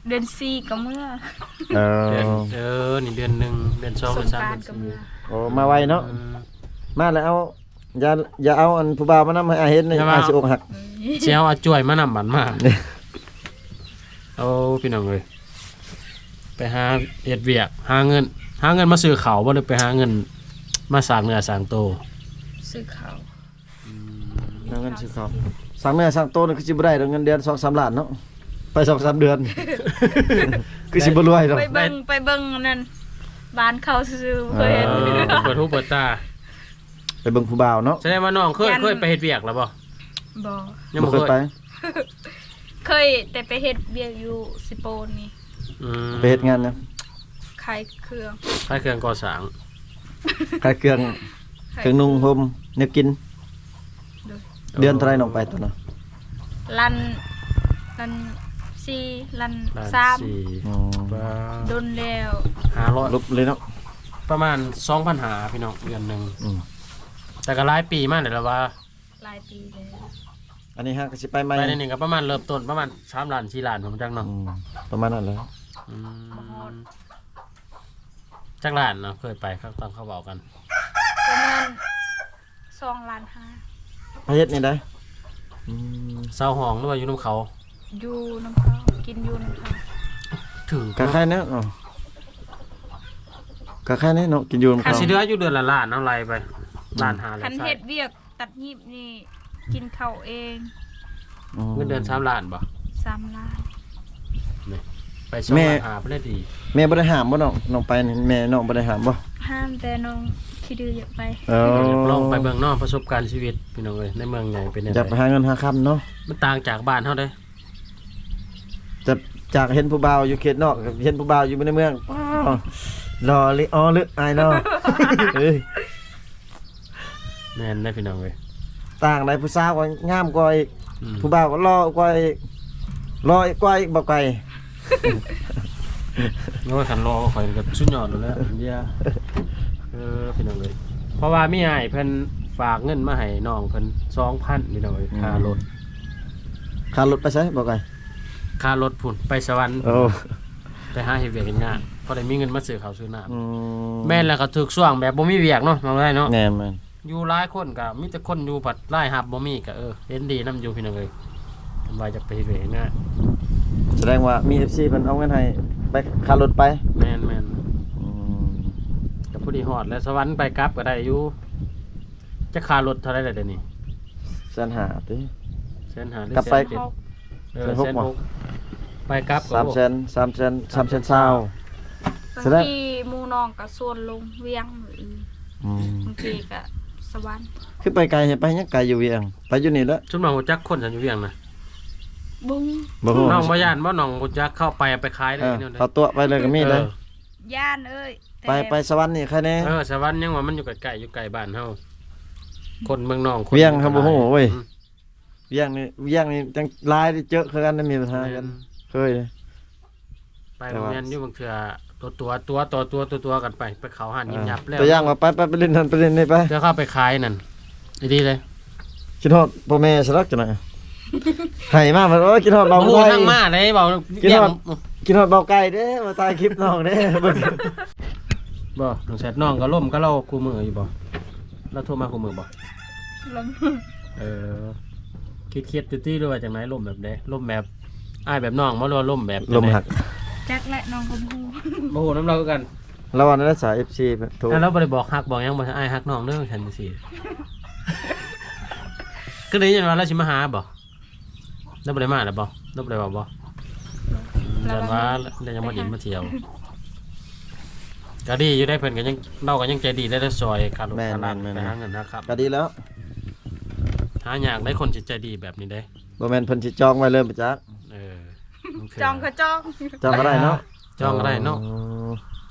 ເດືອນສີ່ກໍເມືອ ເອີ ເດືອນ ເອີ ນີ້ເດືອນໜຶ່ງ ເດືອນສອງ ເດືອນສາມ ສົງການກໍເມືອ ໂອ້ ມາໄວເນາະ ອືມ ມາແລ້ວເອົາ ຢ່າ ຢ່າເອົາອັນຜູ້ບ່າວມານຳ ໃຫ້ອ້າຍເຫັນ ອ້າຍຊິອົກຫັກ ຊິເອົາອາຈວຍມານຳບັດມາ ໂອ້ ພີ່ນ້ອງເອີຍ ໄປຫາເຮັດວຽກ ຫາເງິນ ຫາເງິນມາຊື້ເຂົ້າບໍ່ ຫຼືໄປຫາເງິນມາສ້າງເນື້ອສ້າງໂຕ? ຊື້ເຂົ້າ ອືມ ຫາເງິນຊື້ເຂົ້າ ສ້າງເນື້ອສ້າງໂຕນີ້ຄືຊິບໍ່ໄດ້ດອກ ເງິນເດືອນສອງສາມລ້ານເນາະ ໄປສອງສາມເດືອນ ຄືຊິບໍ່ລວຍດອກ ໄປເບິ່ງ ໄປເບິ່ງອັນນັ້ນ ບ້ານເຂົາຊື່ໆ ບໍ່ເຄີຍເຫັນ ເອີ ເປີດຫູເປີດຕາ ໄປເບິ່ງຜູ້ບ່າວເນາະ ສະແດງວ່ານ້ອງເຄີຍ ເຄີຍໄປເຮັດວຽກແລ້ວບໍ່? ບໍ່ ຍັງບໍ່ເຄີຍ ບໍ່ເຄີຍໄປ ເຄີຍແຕ່ໄປເຮັດວຽກຢູ່ເຊໂປນນີ້ ອືມ ໄປເຮັດງານຫຍັງ? ຂາຍເຄື່ອງ ຂາຍເຄື່ອງກໍ່ສ້າງ ຂາຍເຄື່ອງ ຂາຍເຄື່ອງນຸ່ງຫົ່ມ ແນວກິນ ໂດຍ ເດືອນເທົ່າໃດນ້ອງໄປຕອນນັ້ນ? ລ້ານ ລ້ານສີ່ ລ້ານ ລ້ານສາມ ສີ່ ອໍ ດົນແລ້ວ ຫ້າຮ້ອຍ ລົບເລີຍເນາະ ປະມານສອງພັນຫ້າ ພີ່ນ້ອງ ເດືອນໜຶ່ງ ອືມ ແຕ່ກໍຫຼາຍປີມາແລ້ວລະວ່າ ຫຼາຍປີແລ້ວ ອັນນີ້ຫາກໍຊິໄປໃໝ່ ໄປໃນນີ້ກໍປະມານເລີ່ມຕົ້ນປະມານສາມລ້ານ ສີ່ລ້ານ ບໍ່ຈັກເນາະ ອືມ ປະມານນັ້ນແຫຼະ ອືມ ບໍ່ຮອດ ຈັກລ້ານເນາະ ເຄີຍໄປ ຕອນເຂົາເວົ້າກັນ ປະມານສອງລ້ານຫ້າ ໄປເຮັດແນວໃດ? ອືມ ເຊົ່າຫ້ອງ ຫຼືວ່າຢູ່ນຳເຂົາ? ຢູ່ນຳເຂົາ ກິນຢູ່ນຳເຂົາ ຖືກ ກໍໄຄແນ່ເນາະ ກໍໄຄແນ່ເນາະ ກິນຢູ່ນຳເຂົາ ຄັນຊິເຫຼືອຢູ່ເດືອນລະລ້ານ ເອົາໄລ່ໄປ ອືມ ລ້ານຫ້າ ລ້ານ ຄັນເຮັດວຽກ ຕັດຫຍິບນີ້ກິນເຂົ້າເອງ ອໍ ເງິນເດືອນສາມລ້ານບໍ່? ສາມລ້ານ ນີ້ ໄປສອງລ້ານຫ້າ ບໍ່ໄດ້ດີ ແມ່ບໍ່ໄດ້ຫ້າມບໍ່ນ້ອງ? ນ້ອງໄປນີ້ ແມ່ນ້ອງບໍ່ໄດ້ຫ້າມບໍ່? ຫ້າມ ແຕ່ນ້ອງຂີ້ດື້ຢາກໄປ ເອີ ຢາກລອງໄປເບິ່ງເນາະ ປະສົບການຊີວິດ ພີ່ນ້ອງເອີຍ ໃນເມືອງໃຫຍ່ເປັນແນວໃດ ຢາກໄປຫາເງິນຫາຄຳເນາະ ມັນຕ່າງຈາກບ້ານເຮົາເດ້ ຈາກ ຈາກເຫັນຜູ້ບ່າວຢູ່ເຂດນອກ ເຫັນຜູ້ບ່າວຢູ່ໃນເມືອງ ອໍ ຫຼໍ່ລິ ອໍ ເລີ ອ້າຍເນາະ ເອີຍ ແມ່ນເດ້ພີ່ນ້ອງເອີຍ ຕ່າງໃດ ຜູ້ສາວກໍງາມກວ່າອີກ ອືມ ຜູ້ບ່າວກໍຫຼໍ່ກວ່າອີກ ຫຼໍ່ກວ່າອີກ ບໍ່ໄກ. ໂອ້ຍ ຄັນຫຼໍ່ກວ່າຂ້ອຍກໍສຸດຍອດໂລດແຫຼະ ເດຍ ເອີ ພີ່ນ້ອງເອີຍ ເພາະວ່າມີອ້າຍເພິ່ນຝາກເງິນມາໃຫ້ນ້ອງເພິ່ນ ສອງພັນ ພີ່ນ້ອງເອີຍ ອືມ ຄ່າລົດ ຄ່າລົດໄປໃສ ບໍ່ໄກ? ຄ່າລົດພຸ້ນ ໄປສະຫວັນ ໂອ້ ໄປຫາເຮັດວຽກເຮັດງານ ພໍໄດ້ມີເງິນມາຊື້ເຂົ້າຊື້ນ້ຳ ອືມ ແມ່ນແລ້ວ ກໍຖືກຊ່ວງແບບບໍ່ມີວຽກເນາະ ນ້ອງໄດ້ເນາະ ແມ່ນໆ ຢູ່ຫຼາຍຄົນກໍມີແຕ່ຄົນຢູ່ ບັດລາຍຮັບບໍ່ມີກໍ ເອີ ເຫັນດີນຳຢູ່ ພີ່ນ້ອງເອີຍ ເພິ່ນວ່າຢາກໄປເຮັດວຽກເຮັດງານ ສະແດງວ່າມີເອັຟຊີເພິ່ນເອົາເງິນໃຫ້ໄປຄ່າລົດໄປ ແມ່ນໆ ອືມ ກໍພໍດີຮອດແລ້ວ ສະຫວັນໄປກັບກໍໄດ້ຢູ່ ຈັກຄ່າລົດເທົ່າໃດລະດຽວນີ້? ແສນຫ້າຕິ ແສນຫ້າຫຼື ກັບໄປ ແສນເຈັດ ເອີ ແສນຫົກ ແສນຫົກ ໄປກັບກໍ ສາມແສນ ສາມແສນ ສາມແສນຊາວ ສາມແສນຊາວ ສະແດງ ບາງທີໝູ່ນ້ອງກໍຊວນລົງວຽງ ອືມ ບາງທີກໍສະຫວັນ ຄືໄປໄກ ໄປຫຍັງໄກຢູ່ວຽງ ໄປຢູ່ນີ້ແຫຼະ ຊຸມນ້ອງຮູ້ຈັກຄົນຊັ້ນຢູ່ວຽງນະ ບໍ່ ບໍ່ຮູ້ ນ້ອງບໍ່ຢ້ານບໍ່? ນ້ອງຮູ້ຈັກ ເຂົ້າໄປເອົາໄປຂາຍເລີຍ ເອີ ແນວໃດ ເຂົ້າຕົວະໄປເລີຍກໍມີເດ້ ເອີ ຢ້ານເອີຍ ໄປ ໄປສະຫວັນນີ້ໃຄແດ່ ເອີ ສະຫວັນຍັງວ່າມັນຢູ່ໃກ້ໆ ຢູ່ໃກ້ບ້ານເຮົາ ຄົນເມືອງນອງ ຄົນວຽງເຮົາບໍ່ຮູ້ເວີຍ ອືມ ວຽງນີ້ ວຽງນີ້ຈັ່ງຫຼາຍເຈີຄືກັນ ມີບັນຫາກັນ ແມ່ນ ເຄີຍ ໄປ ແຕ່ວ່າ ແມ່ນຢູ່ ບາງເທື່ອຕົວໆ ຕົວຕໍ່ຕົວ ຕົວໆ ກັນໄປ ໄປເຂົ້າຮ້ານຍິບຍັບແລ້ວ ຕົວຢ່າງວ່າໄປ ໄປ ໄປຫຼິ້ນນັ້ນໄປຫຼິ້ນນີ້ໄປ ເທື່ອເຂົ້າໄປຂາຍນັ້ນ ອີ່ຫຼີເລີຍ ຄິດຮອດພໍ່ແມ່ຊະດອກຈັ່ງໃດ ໃຫ້ມາ ໂອ້ຍ ຄິດຮອດເບົາໄກ່ ທາງມາເດ້ ເບົາ ຄິດຮອດ ຄິດຮອດເບົາໄກ່ເດ້ ມາຖ່າຍຄລິບນ້ອງເດ້ ເບິ່ງ ບໍ່ ນ້ອງແຊດ ນ້ອງກໍລົມກັບລາວຄູ່ມື້ຢູ່ບໍ່? ລາວໂທມາຄູ່ມື້ບໍ່? ລົມ ເອີ ຄິດໆ ຕິໆ ຫຼືວ່າຈັ່ງໃດ? ລົມແບບໃດ? ລົມແບບອ້າຍແບບນ້ອງບໍ່ ຫຼືວ່າລົມແບບ ລົມຮັກ ຈັກແຫຼະ ນ້ອງກໍບໍ່ຮູ້ ບໍ່ຮູ້ນຳລາວຄືກັນ ລາວວ່ານັ້ນສາຍເອັຟຊີໂທ ແລ້ວລາວບໍ່ໄດ້ບອກຮັກບອກຫຍັງບໍ່? ອ້າຍຮັກນ້ອງເດີ ຊັ້ນຈັ່ງຊີ້ ຄືໄດ້ຍິນວ່າລາວຊິມາຫາບໍ່? ລາວບໍ່ໄດ້ມາແລ້ວບໍ່? ລາວບໍ່ໄດ້ເວົ້າບໍ່? ອືມ ລາວວ່າ ຢ້ານວ່າລາວຍັງມາດິນມາທ່ຽວ ກໍດີຢູ່ເດ້ ເພິ່ນກໍຍັງ ລາວກໍຍັງໃຈດີໄດ້ ລາວຊ່ອຍຄ່າລົດ ແມ່ນໆໆ ຄ່າລາໄປຫາເງິນຫາຄຳ ກໍດີແລ້ວ ຫາຍາກໄດ໋ ຄົນຊິໃຈດີແບບນີ້ເດ້ ບໍ່ແມ່ນເພິ່ນຊິຈອງໄວ້ເລີຍບໍ່ຈັກ ເອີ ຈອງກໍຈອງ ຈອງກໍໄດ້ເນາະ ຈອງກໍໄດ້ເນາະ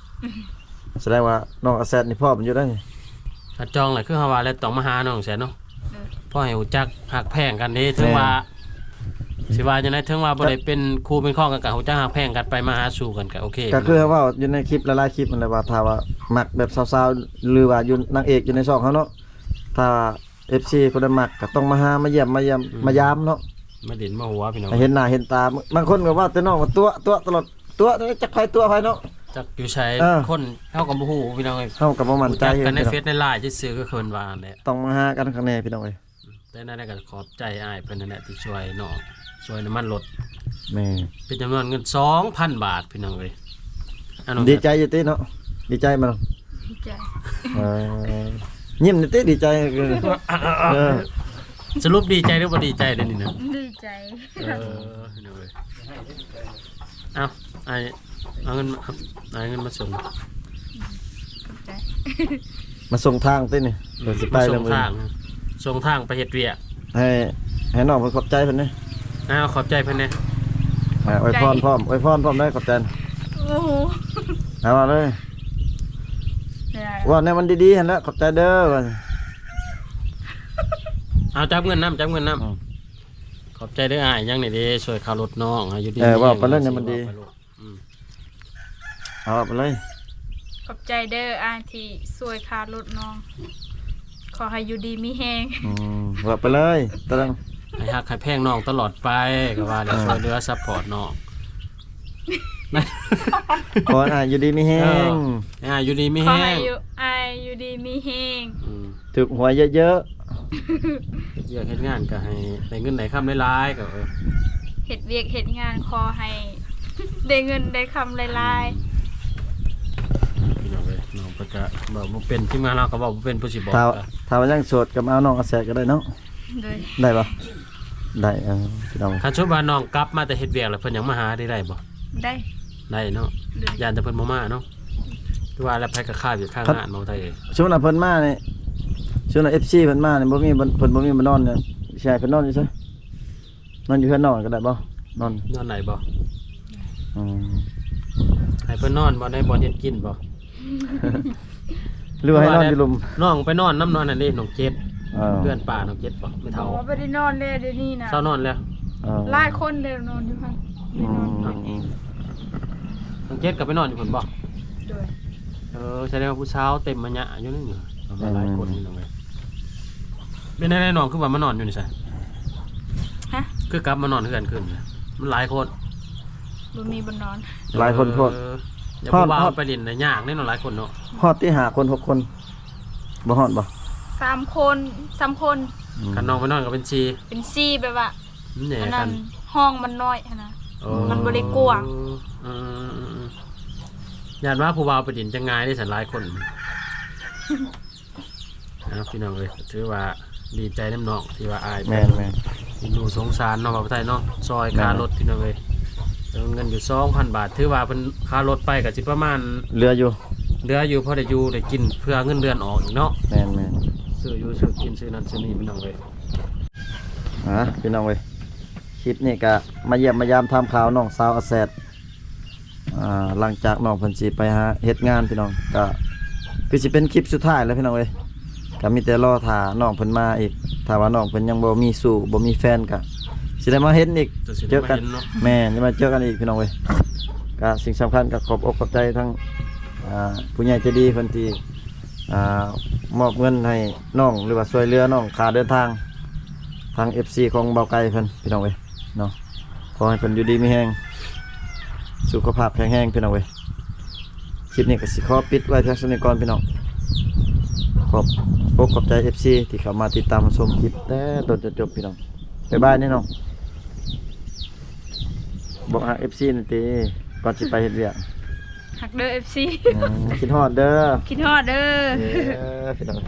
ອໍ ສະແດງວ່ານ້ອງອາແຊດນີ້ພ້ອມຢູ່ໄດ໋ ຄັນຈອງແລ້ວ ຄືເຮົາວ່າແຫຼະ ຕ້ອງມາຫານ້ອງແຊດເນາະ ເອີ ພໍໃຫ້ຮູ້ຈັກຮັກແພງກັນເດ້ ເຖິງວ່າ ແມ່ນ ຊິວ່າຈັ່ງໃດ ເຖິງວ່າບໍ່ໄດ້ເປັນຄູ່ເປັນຄອງກັນ ກໍຮູ້ຈັກຮັກແພງກັນ ໄປມາຫາສູ່ກັນກໍໂອເຄ ກໍຄືເຮົາເວົ້າຢູ່ໃນຄລິບຫຼາຍໆຄລິບຫັ້ນແຫຼະ ວ່າຖ້າວ່າມັກແບບສາວໆ ຫຼືວ່າຢູ່ນາງເອກຢູ່ໃນຊ່ອງເຮົາເນາະ ຖ້າ ເອັຟຊີ ຜູ້ໃດມັກກໍຕ້ອງມາຫາ ມາຢ້ຽມ ມາຢ້ຽມ ອືມ ມາຢາມເນາະ ມາດິນມາຫົວ ພີ່ນ້ອງ ໃຫ້ເຫັນໜ້າເຫັນຕາ ບາງຄົນກໍວ່າແຕ່ນ້ອງວ່າຕົວະ ຕົວະຕະຫຼອດ ຕົວະ ຈັກໃຜຕົວະໃຜເນາະ ຈັກຢູ່ໃສ ເອີ ຄົນເຮົາກໍບໍ່ຮູ້ ພີ່ນ້ອງເອີຍ ເຮົາກໍບໍ່ໝັ້ນໃຈ ຮູ້ຈັກກັນໃນເຟສໃນລາຍຊື່ໆ ຄືເພິ່ນວ່າຫັ້ນແຫຼະ ຕ້ອງມາຫາກັນຂ້າງໃນ ພີ່ນ້ອງເອີຍ ແຕ່ນັ້ນກໍຂອບໃຈອ້າຍເພິ່ນນັ້ນແຫຼະ ທີ່ຊ່ວຍນ້ອງ ຊ່ວຍນ້ຳມັນລົດ ແມ່ນ ເປັນຈຳນວນເງິນສອງພັນບາດ ພີ່ນ້ອງເອີຍ ອັນນັ້ນ ດີໃຈຢູ່ຕິເນາະ ດີໃຈບໍ່? ດີໃຈ ເອີ ຍິ້ມນີ້ຕິ ດີໃຈ ເອີ ສະຫຼຸບດີໃຈຫຼືບໍ່ດີໃຈເດ້ນີ້ນະ? ດີໃຈ ເອີ ພີ່ນ້ອງເອີຍ ເອົາ ອ້າຍ ເອົາເງິນມາ ອ້າຍເອົາເງິນມາສົ່ງ ຂອບໃຈ ມາສົ່ງທາງຕິນີ້ ອືມ ເພິ່ນຊິໄປແລ້ວ ມາສົ່ງທາງ ສົ່ງທາງໄປເຮັດວຽກ ໃຫ້ ໃຫ້ນ້ອງເພິ່ນຂອບໃຈເພິ່ນແດ່ ອ້າວ ຂອບໃຈເພິ່ນແດ່ ອາ ອວຍພອນພ້ອມ ອວຍພອນພ້ອມໄດ້ ຂອບໃຈ ໂອ້ໂຫ ເອົາວ່າເລີຍ ເວົ້າແນວມັນດີໆຫັ້ນແຫຼະ ຂອບໃຈເດີ ວ່າ ເອົາ ຈັບເງິນນຳ ຈັບເງິນນຳ ອືມ ຂອບໃຈເດີອ້າຍ ຫຍັງນີ້ເດ້ ຊ່ວຍຄ່າລົດນ້ອງ ໃຫ້ຢູ່ດີ ເອີ ເວົ້າໄປເລີຍ ແນວມັນດີ ເວົ້າໄປໂລດ ອືມ ເອົາໄປເລີຍ ຂອບໃຈເດີອ້າຍທີ່ຊ່ວຍຄ່າລົດນ້ອງ ຂໍໃຫ້ຢູ່ດີມີແຮງ ອືມ ເວົ້າໄປເລີຍ ຕະລັງ ໃຫ້ຮັກໃຫ້ແພງນ້ອງຕະຫຼອດໄປ ກໍວ່າແລ້ວ ເອີ ຊ່ວຍເຫຼືອຊັບພອດນ້ອງ ຂໍໃຫ້ອ້າຍຢູ່ດີມີແຮງ ເອີ ໃຫ້ອ້າຍຢູ່ດີມີແຮງ ຂໍໃຫ້ຢູ່ ອ້າຍຢູ່ດີມີແຮງ ອືມ ຖືກຫວຍເຍາະໆ ເຮັດວຽກເຮັດງານກໍໃຫ້ໄດ້ເງິນໄດ້ຄຳຫຼາຍໆ ກໍ ເອີ ເຮັດວຽກເຮັດງານຂໍໃຫ້ໄດ້ເງິນໄດ້ຄຳຫຼາຍໆ ອືມ ພີ່ນ້ອງເອີຍ ນ້ອງເພິ່ນກໍເວົ້າບໍ່ເປັນ ທີມງານເຮົາກໍເວົ້າບໍ່ເປັນ ຜູ້ຊິບອກ ຖ້າ ຖ້າວ່າຍັງໂສດກໍມາເອົານ້ອງອາແສກໍໄດ້ເນາະ ໂດຍ ໄດ້ບໍ່? ໄດ້ ເອີ ພີ່ນ້ອງ ຄັນສົມມຸດວ່ານ້ອງກັບມາແຕ່ເຮັດວຽກແລ້ວ ເພິ່ນຍັງມາຫາໄດ້ ໄດ້ບໍ່? ໄດ້ ໄດ້ເນາະ ໂດຍ ຢ້ານແຕ່ເພິ່ນບໍ່ມາເນາະ ຄືວ່າແລ້ວໃຜກໍຄາວຽກຄາງານ ເວົ້າໄທ ສົມມຸດວ່າເພິ່ນມານີ້ ສົມມຸດວ່າເອັຟຊີເພິ່ນມານີ້ ບໍ່ມີບ່ອນ ເພິ່ນບໍ່ມີບ່ອນນອນນີ້ ຊິໃຫ້ເພິ່ນນອນຢູ່ໃສ? ນອນຢູ່ເຮືອນນ້ອງກໍໄດ້ບໍ່? ນອນ ນອນໄດ້ບໍ່? ອືມ ໃຫ້ເພິ່ນນອນບໍ່? ໃນບ່ອນເຮັດກິນບໍ່? ຫຼືວ່າໃຫ້ນອນຢູ່ລຸ່ມ? ນ້ອງໄປນອນນຳນ້ອງນັ້ນເດ້ ນ້ອງເຈັດ ເອີ ເພື່ອນປ້ານ້ອງເຈັດບໍ່ ແມ່ເຖົ້າ? ບໍ່ໄດ້ນອນແລ້ວ ດຽວນີ້ນະ ເຊົານອນແລ້ວ. ເອີ ຫຼາຍຄົນແລ້ວນອນຢູ່ຫັ້ນ ໄດ້ນອນ ອືມ ອືມ ອືມ ນ້ອງເຈັດກໍໄປນອນຢູ່ພຸ້ນບໍ່? ໂດຍ ເອີ ສະແດງວ່າຜູ້ສາວເຕັມມາຍະຢູ່ນີ້ ເອີ ຫຼາຍຄົນ ພີ່ນ້ອງເອີຍ. ເປັນໄດ໋ນ້ອງ ຄືວ່າມານອນຢູ່ນີ້ຊະ? ຮະ? ຄືກັບມານອນເຮືອນຄືນ ມັນຫຼາຍຄົນ ບໍ່ມີບ່ອນນອນ ຫຼາຍຄົນໂພດ. ເອີ ຢ່າ ເພາະວ່າ ເພາະ ເຮົາໄປຫຼິ້ນນະ ຍາກເດ້ເນາະ ຫຼາຍຄົນເນາະ. ຮອດຕິ ຫ້າຄົນ ຫົກຄົນ ບໍ່ຮອດບໍ່? ສາມຄົນ ສາມຄົນ ອືມ ຄັນນ້ອງໄປນອນກໍເປັນສີ່ ເປັນສີ່ ແບບວ່າ ມັນແຫຍ່ ອັນນັ້ນ ກັນ ຫ້ອງມັນນ້ອຍຫັ້ນນະ ໂອ້ ມັນບໍ່ໄດ້ກວ້າງ. ເອີ ເອີ ຢ້ານວ່າຜູ້ບ່າວໄປຫຼິ້ນຈະງ່າຍເດ້ຊັ້ນ ຫຼາຍຄົນ. ເອົາ ພີ່ນ້ອງເອີຍ ຖືວ່າດີໃຈນຳນ້ອງ ທີ່ວ່າອ້າຍ ແມ່ນໆ ເປັນຫູສົງສານເນາະ ວ່າໄທເນາະ ຊ່ອຍຄ່າລົດ ແມ່ນໆ ພີ່ນ້ອງເອີຍ. ເງິນຢູ່ສອງພັນບາດ ຖືວ່າເພິ່ນຄ່າລົດໄປກໍຊິປະມານ ເຫຼືອຢູ່ ເຫຼືອຢູ່ ພໍໄດ້ຢູ່ໄດ້ກິນ ເພື່ອເງິນເດືອນອອກອີກເນາະ. ແມ່ນໆ ຊື້ຢູ່ຊື້ກິນ ຊື້ນັ້ນຊື້ນີ້ ພີ່ນ້ອງເອີຍ. ອ່າ ພີ່ນ້ອງເອີຍ ຄລິບນີ້ກໍມາຢ້ຽມມາຢາມຖາມຂ່າວນ້ອງສາວອາແຊດ ອ່າ ຫຼັງຈາກນ້ອງເພິ່ນຊິໄປຫາເຮັດງານ ພີ່ນ້ອງ ກໍຄືຊິເປັນຄລິບສຸດທ້າຍແລ້ວ ພີ່ນ້ອງເອີຍ. ກໍມີແຕ່ລໍຖ້ານ້ອງເພິ່ນມາອີກ ຖ້າວ່ານ້ອງເພິ່ນຍັງບໍ່ມີຊູ້ ບໍ່ມີແຟນ ກໍຊິໄດ້ມາເຫັນອີກ ກໍຊິໄດ້ມາເຫັນເນາະ ເຈີກັນ. ແມ່ນ ໄດ້ມາເຈີກັນອີກ ພີ່ນ້ອງເອີຍ. ກໍສິ່ງສຳຄັນກໍຂອບອົກຂອບໃຈທັງ ອ່າ ຜູ້ໃຫຍ່ໃຈດີເພິ່ນທີ່ ອ່າ ມອບເງິນໃຫ້ນ້ອງ ຫຼືວ່າຊ່ວຍເຫຼືອນ້ອງຄ່າເດີນທາງ ທາງເອັຟຊີຂອງບ່າວໄກ່ເພິ່ນ ພີ່ນ້ອງເອີຍເນາະ. ຂໍໃຫ້ເພິ່ນຢູ່ດີມີແຮງ ສຸຂະພາບແຂງແຮງ ພີ່ນ້ອງເອີຍ. ຄລິບນີ້ກໍຊິຂໍປິດໄວ້ພຽງສ່ຳນີ້ກ່ອນ ພີ່ນ້ອງ. ຂອບອົກຂອບໃຈເອັຟຊີທີ່ເຂົ້າມາຕິດຕາມຮັບຊົມຄລິບແຕ່ຕົ້ນຈົນຈົບ ພີ່ນ້ອງ. ບາຍບາຍແນ່ນ້ອງ ບອກຮັກເອັຟຊີແນ່ຕິ ກ່ອນຊິໄປເຮັດວຽກ. ຮັກເດີເອັຟຊີ ອືມ ຄິດຮອດເດີ ຄິດຮອດເດີ ເອີ ພີ່ນ້ອງ.